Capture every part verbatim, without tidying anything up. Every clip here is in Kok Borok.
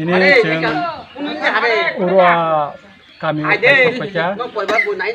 Ini chwng Urua kami o kaisa paikha.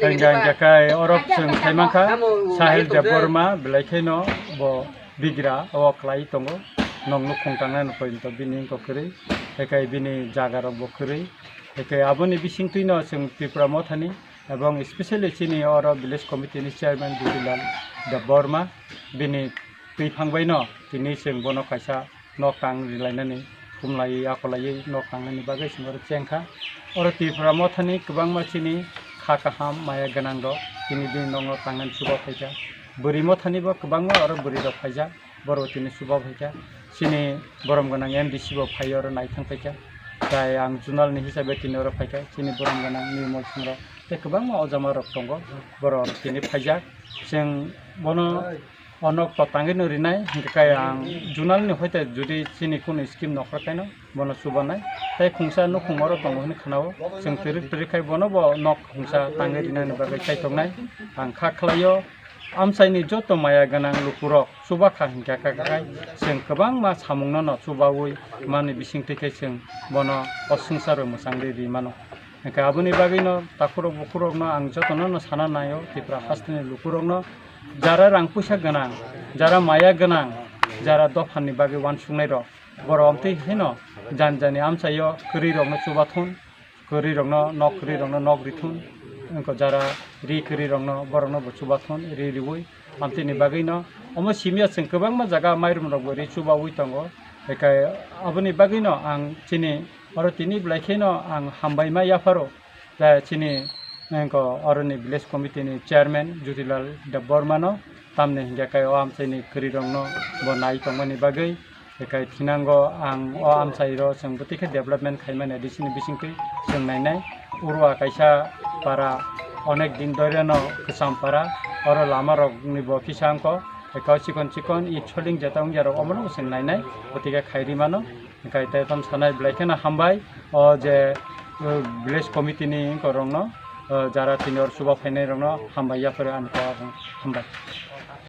Hingkha hingkha khe oro chwng khai mankha Sahil Debbarma, belai kheno bo bigra o khlai tongo. Nokno khungtangnai no poito bini wngkha kwrwi. Hingkhe bini jaga rok bo kwrwi. Hingkhe aboni bisingtwi no chwng Tipra Mothani ebong specially chini oro village committee ni chairman Jyotipal Debbarma bini twi phang bai no tini chwng bono kaisa nok tang rilainani, khumlaiwi, akolaiwi nok tangnani bagwi chwng oro chengkha. Oro Tipra Mothani kwbangma chini kha kaham, maya gwnang rok tini bini nokno tangnani chuba phaikha. Bwrwi Mothani bo kwbangma oro bwrwi rok phaijak, borok tini chuba phaikha. Chini borom gwnang M D C bo phai oro naithang phaikha. Tai ang junal ni hisabe tini oro phaikha, chini borom gwnang Nirmal Singh rok tei kwbangma ojama rok tongo, borok tini phaijak. Chwng bono o nok to tangwi no rinai, hingkhe khe ang junal ni hoite judi chini kunu scheme nokra kaino bono chubanai. Tei khungsa nukhung oro tongo hinwi khwnao, chwng twrwk twrwk khai bono bo nok khungsa tangwi rinani bagwi kaitornai. Ang kha khlaio, amchaini joto maya gwnang lukurok chuba kha hingkha kha khai chwng kwbangma samungno no chubaui mani bisingtwi khe chwng bono o swngcharo mwchangwi ri mano. Hingkhe aboni bagwino takhurok bukhurokno ang jotono no sana naio, Tripura hasteni lukurokno, jara rang puisa gwnang, jara maya gwnang, jara dophani bagwi uansuknairok, borok amtwi haino jani jani amchaio kwrwirokno chubathun, kwrwirokno nok kwrwirokno nok rithun, wngkha jara ri kwrwirokno borokno bo chubathun ri riui. Amtwini bagwino omo simiya chwng kwbangma jaga mairum rokbo ri chubaui tongo. Hingkhe aboni bagwino ang chini oro tini belai kheno ang hambai ma yapharo. Tei chini wngkha oroni village committee ni chairman Jyotilal Debbarma no, tamni hingkhe khe o amchaini kwrwirokno bo nai tongmani bagwi. Hingkhe thinango ang o amchairo chwng bwtwi khe development khaimani D C ni bisingtwi chwng nainai. Urua kaisa para, onek din doireno kwcham para, oro lama rokni bo kisa wngkha, hingkhe o chikon chikon itsholing jeta wngya rok omono bo chwng nainai, bwtwi khe khairi mano. Hingkhe tei tamo sanai belai kheno hambai o je, uh, village committee ni wngkha rokno, uh, jara tini oro chuba phainai rokno hambai yapharo ani kok hambai.